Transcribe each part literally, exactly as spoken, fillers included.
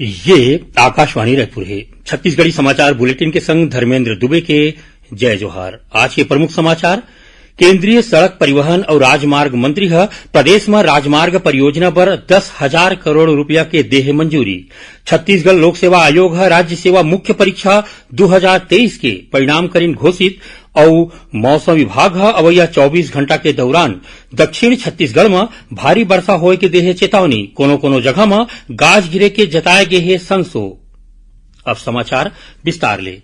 ये आकाशवाणी रायपुर हे। छत्तीसगढ़ी समाचार बुलेटिन के संग धर्मेंद्र दुबे के जय जोहार। आज के प्रमुख समाचार। केंद्रीय सड़क परिवहन अउ राजमार्ग मंत्री ह प्रदेश म राजमार्ग परियोजना बर दस हजार करोड़ रुपया के दे हे मंजूरी। छत्तीसगढ़ लोक सेवा आयोग ह राज्य सेवा मुख्य परीक्षा दू हजार तेईस के परिणाम करिन घोषित। अउ मौसम विभाग ह अवइया चौबीस घंटा के दौरान दक्षिण छत्तीसगढ़ म भारी बरसा होए के दे हे चेतावनी। कोनो-कोनो जगह म गाज गिरे के जताए गे हे संसो। अब समाचार विस्तार ले।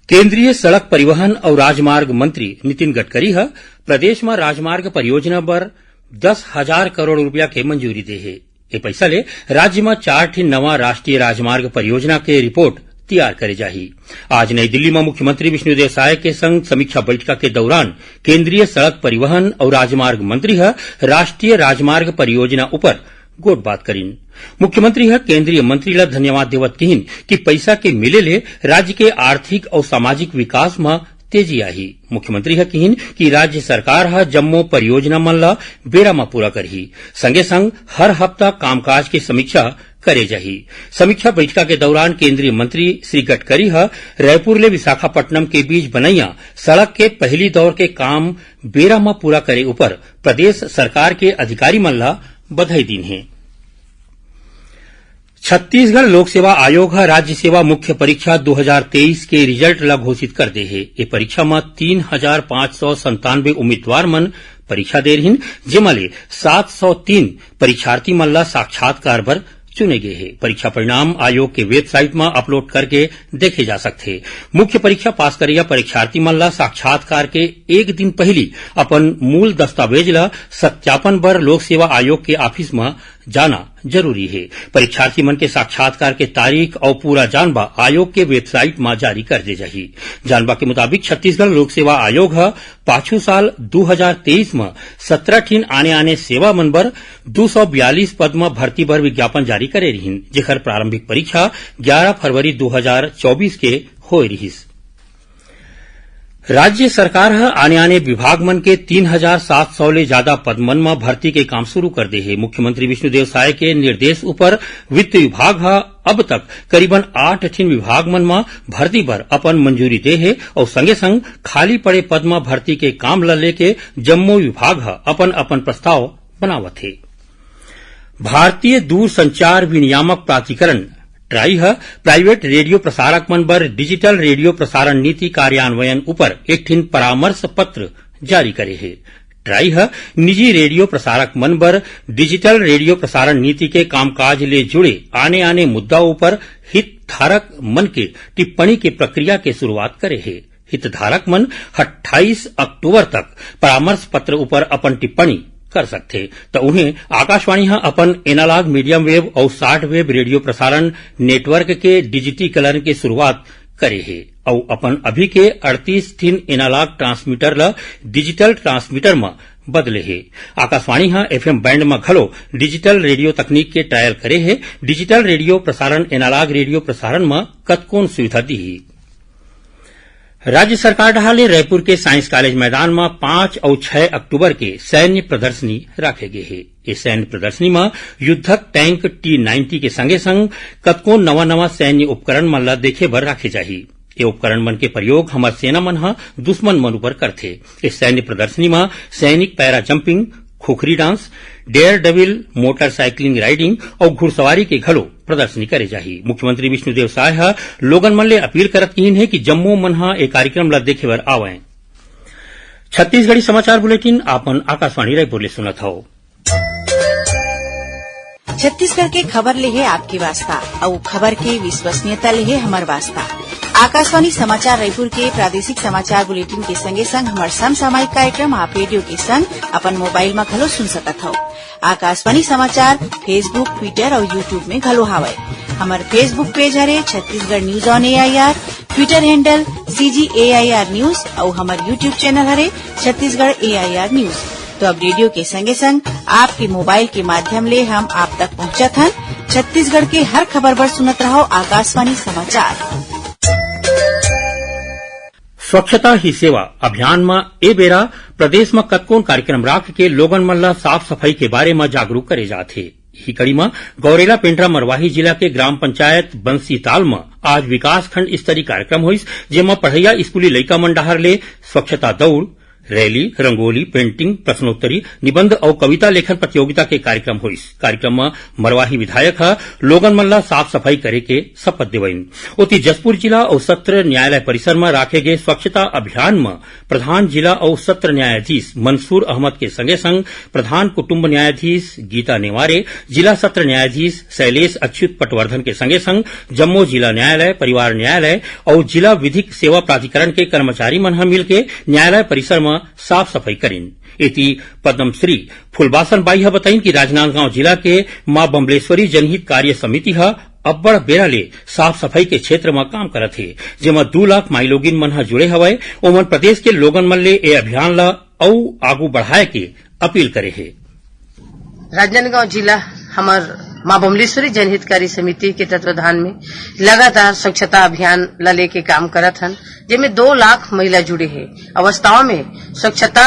केंद्रीय सड़क परिवहन अउ राजमार्ग मंत्री नितिन गडकरी ह प्रदेश म राजमार्ग परियोजना बर दस हजार करोड़ रुपया के मंजूरी दे हे। ए पइसा ले राज्य म चार ठिन नवा राष्ट्रीय राजमार्ग परियोजना के रिपोर्ट तियार करे जाही। आज नई दिल्ली म मुख्यमंत्री विष्णुदेव साय के संग समीक्षा बइठका के दौरान केंद्रीय सड़क परिवहन अउ राजमार्ग मंत्री ह राष्ट्रीय राजमार्ग परियोजना उपर गोठबात करिन। मुख्यमंत्री ह केंद्रीय मंत्री ल धन्यवाद देवत किहिन कि पइसा के मिले ले राज्य के आर्थिक अउ सामाजिक विकास म तेजी आही। मुख्यमंत्री ह किहिन कि राज्य सरकार ह जम्मो परियोजना मन ल बेरा म पूरा करही। संगे संग हर हफ्ता कामकाज के समीक्षा करे जाही। समीक्षा बइठका के दौरान केंद्रीय मंत्री श्री गडकरी ह रायपुर ले विशाखापट्टनम के बीच बनइया सड़क के पहिली दौर के काम बेरा म पूरा करे उपर प्रदेश सरकार के अधिकारी मन ल बधाई दीन हे। छत्तीसगढ़ लोक सेवा आयोग ह राज्य सेवा मुख्य परीक्षा दू हजार तेईस के रिजल्ट ल घोषित कर दे हे। ए परीक्षा म तीन हजार पाँच सौ संतानवे उम्मीदवार मन परीक्षा दे रिहिन, जेमा ले सात सौ तीन परीक्षार्थी मन ल साक्षात्कार बर चुने गे हे। परीक्षा परिणाम आयोग के वेबसाइट म अपलोड करके देखे जा सकथे। मुख्य परीक्षा पास करइया परीक्षार्थी मन ल साक्षात्कार के एक दिन पहिली अपन मूल दस्तावेज ल सत्यापन बर लोक सेवा आयोग के ऑफिस म जाना जरूरी हे। परीक्षार्थी मन के साक्षात्कार के तारीख अउ पूरा जानबा आयोग के वेबसाइट म जारी कर दे जाही। जानबा के मुताबिक, छत्तीसगढ़ लोक सेवा आयोग ह पाछू साल दू हजार तेईस म सत्रह ठिन आने-आने सेवा मन बर दू सौ बयालीस पद म भर्ती बर विज्ञापन जारी करे रिहिन, जेखर प्रारंभिक परीक्षा ग्यारह फरवरी दू हजार चौबीस के होए रिहिस। राज्य सरकार ह आने-आने विभाग मन के तीन हजार सात सौ ले जादा पद मन म भर्ती के काम शुरू कर दे हे। मुख्यमंत्री विष्णुदेव साय के निर्देश उपर वित्त विभाग ह अब तक करीबन आठ ठिन विभाग मन म भर्ती बर अपन मंजूरी दे हे अउ संगे संग खाली पड़े पद म भर्ती के काम ल लेके जम्मो विभाग ह अपन-अपन प्रस्ताव बनावत हे। भारतीय दूरसंचार विनियामक प्राधिकरण, ट्राई ह प्राइवेट रेडियो प्रसारक मन बर डिजिटल रेडियो प्रसारण नीति कार्यान्वयन उपर एक ठिन परामर्श पत्र जारी करे हे। ट्राई ह निजी रेडियो प्रसारक मन बर डिजिटल रेडियो प्रसारण नीति के कामकाज ले जुड़े आने-आने मुद्दा उपर हितधारक मन के टिप्पणी के प्रक्रिया के शुरुआत करे हे। हितधारक मन अट्ठाईस अक्टूबर तक परामर्श पत्र उपर अपन टिप्पणी कर सकथे। त उहें, आकाशवाणी ह अपन एनालॉग, मीडियम वेव अउ शॉर्ट वेव रेडियो प्रसारण नेटवर्क के डिजिटीकरण के शुरुआत करे हे अउ अपन अभी के अड़तीस ठिन एनालॉग ट्रांसमीटर ल डिजिटल ट्रांसमीटर म बदले हे। आकाशवाणी ह एफएम बैंड म घलो डिजिटल रेडियो तकनीक के ट्रायल करे हे। डिजिटल रेडियो प्रसारण एनालॉग रेडियो प्रसारण म कतकोन सुविधा दीही। राज्य सरकार डहार ले रायपुर के साइंस कॉलेज मैदान म पाँच अउ छै अक्टूबर के सैन्य प्रदर्शनी राखे गे हे। ए सैन्य प्रदर्शनी म युद्धक टैंक टी नाइंटी के संगे-संग कतको नवा-नवा सैन्य उपकरण मन ल देखे बर राखे जाही। ए उपकरण मन के प्रयोग हमर सेना मन ह दुश्मन मन उपर करथे। ए सैन्य प्रदर्शनी म सैनिक para jumping, khukri dance, daredevil, motorcycling riding अउ घुड़सवारी के घलो प्रदर्शनी करे जाही। मुख्यमंत्री विष्णुदेव साय ह लोगन मन ले अपील करत किहिन हे कि जम्मो मन ह ए कार्यक्रम ल देखे बर आवंय। छत्तीसगढ़ी समाचार बुलेटिन आप मन आकाशवाणी रायपुर ले सुनत हव। छत्तीसगढ़ के खबर ले हे आपके वास्ता, अउ खबर के विश्वसनीयता ले हे हमर वास्ता। आकाशवाणी समाचार रायपुर के प्रादेशिक समाचार बुलेटिन के संगे संग हमर समसामयिक कार्यक्रम आप रेडियो के संग अपन मोबाइल म घलो सुन सकत हव। आकाशवाणी समाचार Facebook, Twitter अउ YouTube में घलो हावय। हमर Facebook पेज हरे Chhattisgarh news on AIR, Twitter handle CG AIR news अउ हमर YouTube चैनल हरे छत्तीसगढ़ AIR न्यूज। तो अब रेडियो के संगे संग आपके मोबाइल के माध्यम ले हम आप तक पहुंचत हन। छत्तीसगढ़ के हर खबर बर सुनत रहो आकाशवाणी समाचार। स्वच्छता ही सेवा अभियान म ए बेरा प्रदेश म कतकोन कार्यक्रम राख के लोगन मन ल साफ सफाई के बारे म जागरूक करे जात हे। इही कड़ी म गौरेला पेंड्रा मरवाही जिला के ग्राम पंचायत बंसीताल म आज विकासखंड स्तरीय कार्यक्रम होइस, जेमा पढ़इया स्कूली लइका मन डहार ले स्वच्छता दउड़, रैली, रंगोली, पेंटिंग, प्रश्नोत्तरी, निबंध अउ कविता लेखन प्रतियोगिता के कार्यक्रम होइस। कार्यक्रम म मरवाही विधायक ह लोगन मन ल साफ सफाई करे के शपथ देवइन। ओती जशपुर जिला अउ सत्र न्यायालय परिसर म राखे गे स्वच्छता अभियान म प्रधान जिला अउ सत्र न्यायाधीश मंसूर अहमद के संगे संग प्रधान कुटुंब न्यायाधीश गीता नेवारे, जिला सत्र न्यायाधीश शैलेश अच्युत पटवर्धन के संगे संग जम्मो जिला न्यायालय, परिवार न्यायालय अउ जिला विधिक सेवा प्राधिकरण के कर्मचारी मन ह मिलके न्यायालय परिसर म साफ सफाई करिन। एती पद्मश्री फुलबासन बाई ह बताइन कि राजनांदगांव जिला के मां बम्बलेश्वरी जनहित कार्य समिति ह अब्बड़ बेरा ले साफ सफाई के क्षेत्र म काम करत हे, जेमा दू लाख माईलोगिन मन ह जुड़े हवय। ओमन प्रदेश के लोगन मन ले ए अभियान ल अउ आगू बढ़ाए के अपील करे हे। राजनांदगांव जिला हमर मां बम्बलेश्वरी जनहितकारी समिति के तत्वाधान में लगातार स्वच्छता अभियान ला लेके काम करत हन, जेमे दो लाख महिला जुड़े हे। अवस्थाओं में स्वच्छता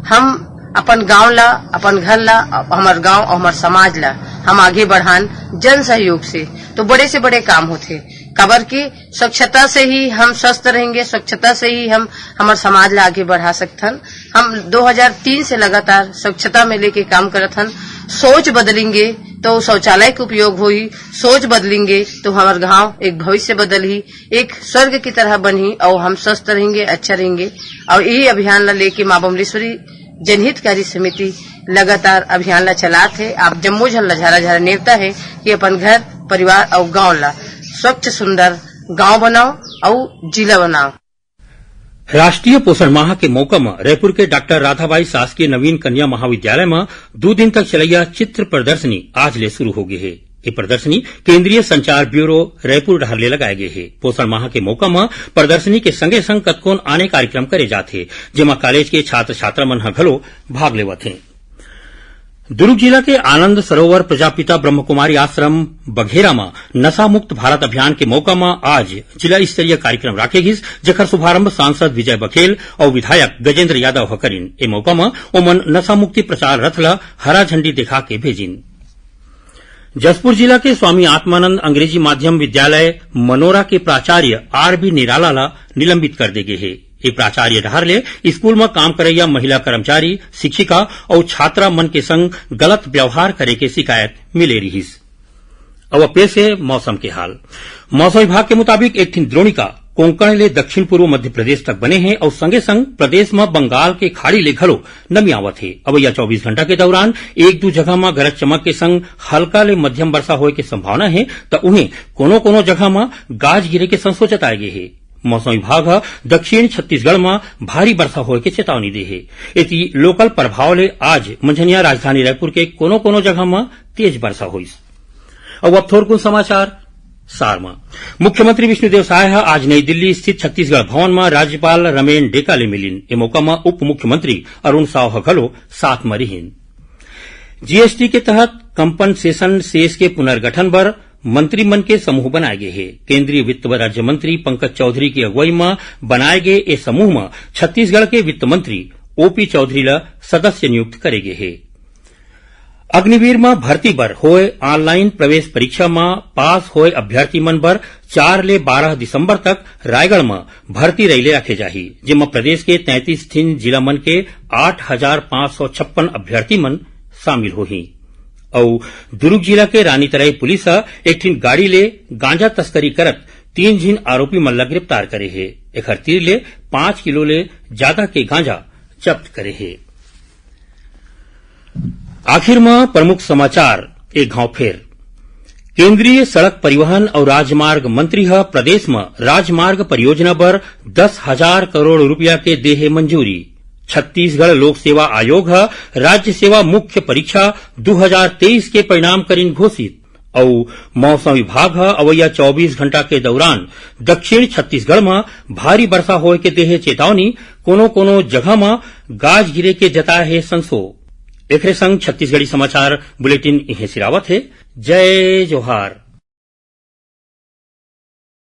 हम अपन गांव ला, अपन घर ला, हमर गांव और हमर समाज ला हम आगे बढ़ान जन सहयोग से, तो बड़े से बड़े काम होथे। काबर कि स्वच्छता से ही हम स्वस्थ रहेंगे, स्वच्छता से ही हम हमर समाज ला आगे बढ़ा सकथन। हम दो हज़ार तीन से लगातार स्वच्छता में लेके काम करत हन। सोच बदलेंगे तो शौचालय के उपयोग होही, सोच बदलेंगे तो हमर गांव एक भविष्य बदलही, एक स्वर्ग की तरह बनही और हम स्वस्थ रहेंगे, अच्छा रहेंगे। और यही अभियान ला लेके माँ बमलेश्वरी जनहितकारी समिति लगातार अभियान ला चलात हे। आप जम्मो झन ला झारा झारा नेवता हे कि अपन घर, परिवार और गांव ला स्वच्छ सुंदर गांव बनाओ और जिला बनाओ। राष्ट्रीय पोषण माह के मौका म रायपुर के डॉक्टर राधाबाई शासकीय नवीन कन्या महाविद्यालय म दू दिन तक चलैया चित्र प्रदर्शनी आज ले शुरू हो गे हे। ये प्रदर्शनी केंद्रीय संचार ब्यूरो रायपुर डहार ले लगाए गे हे। पोषण माह के मौका म प्रदर्शनी के संगे संग कतकोन आने कार्यक्रम करे जात हे, जेमा कॉलेज के छात्र छात्रा मन ह घलो भाग लेवत हे। दुर्ग जिला के आनंद सरोवर प्रजापिता ब्रह्मकुमारी आश्रम बघेरा म नशा मुक्त भारत अभियान के मौका म आज जिला स्तरीय कार्यक्रम राखे गिस, जेकर शुभारंभ सांसद विजय बघेल अउ विधायक गजेंद्र यादव ह करिन। ए मौका म ओमन नशा मुक्ति प्रचार रथ ल हरा झंडी दिखा के भेजिन। जशपुर जिला के स्वामी आत्मानंद अंग्रेजी माध्यम विद्यालय मनोरा के प्राचार्य आर बी निराला ल निलंबित कर दे गे हे। ए प्राचार्य डहार ले स्कूल म काम करइया महिला कर्मचारी, शिक्षिका अउ छात्रा मन के संग गलत व्यवहार करे के शिकायत मिले रिहिस। अब पेश हे मौसम के हाल। मौसम विभाग के मुताबिक एक ठिन द्रोणिका कोंकण ले दक्षिण पूर्व मध्य प्रदेश तक बने हे अउ संगे संग प्रदेश म बंगाल के खाड़ी ले घलो नमी आवत हे। अवइया चौबीस घंटा के दौरान एक दू जगह म गरज चमक के संग हल्का ले मध्यम वर्षा होए के संभावना हे, त उहें कोनो कोनो जगह म गाज गिरे के संसो जताए गे हे। मौसम विभाग ह दक्षिण छत्तीसगढ़ म भारी बरसा होए के चेतावनी दे हे। एती लोकल प्रभाव ले आज मंझनिया राजधानी रायपुर के कोनो कोनो जगह म तेज बरसा होइस। अउ अब थोरकुन समाचार सार म। मुख्यमंत्री विष्णुदेव साय ह आज नई दिल्ली स्थित छत्तीसगढ़ भवन म राज्यपाल रमेन डेका ले मिलिन। ए मौका म उप मुख्यमंत्री अरुण साव ह घलो साथ म रिहिन। जीएसटी के तहत कंपनसेशन सेस के पुनर्गठन बर मंत्री मन के समूह बनाए गे हे। केंद्रीय वित्त राज्य मंत्री पंकज चौधरी की अगुवाई म बनाए गे ए समूह म छत्तीसगढ़ के वित्त मंत्री ओपी चौधरी ल सदस्य नियुक्त करे गे हे। अग्निवीर म भर्ती बर होए ऑनलाइन प्रवेश परीक्षा म पास होए अभ्यर्थी मन बर चार ले बारह दिसंबर तक रायगढ़ म भर्ती रैली रखे जाही, जेमा प्रदेश के तैंतीस ठिन जिला मन के आठ हजार पाँच सौ छप्पन अभ्यर्थी मन शामिल होही। अउ दुर्ग जिला के रानीतराई पुलिस ह एक ठिन गाड़ी ले गांजा तस्करी करत तीन झिन आरोपी मन ल गिरफ्तार करे हे। एखर तीर ले पाँच किलो ले जादा के गांजा जब्त करे हे। आखिर म प्रमुख समाचार एक घाव फेर। केंद्रीय सड़क परिवहन अउ राजमार्ग मंत्री ह प्रदेश म राजमार्ग परियोजना बर दस हजार करोड़ रुपया के दे हे मंजूरी। छत्तीसगढ़ लोक सेवा आयोग ह राज्य सेवा मुख्य परीक्षा दू हजार तेईस के परिणाम करिन घोषित। अउ मौसम विभाग ह अवइया चौबीस घंटा के दौरान दक्षिण छत्तीसगढ़ म भारी बरसा होए के दे हे चेतावनी, कोनो कोनो जगह म गाज गिरे के जताए हे संसो। एखरे संग छत्तीसगढ़ी समाचार बुलेटिन इहें सिरावत हे। जय जोहार।